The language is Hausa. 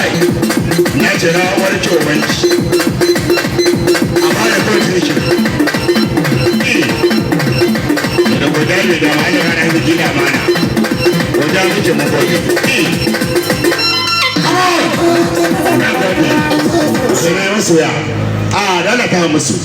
Kai, na ce na warke ubanki. Amma da kawai yake. Da godiya ne da ma ana hana gina mana. Godiya muke, mun gode. Come on! Na gode. Sai masoya. A lalata musu.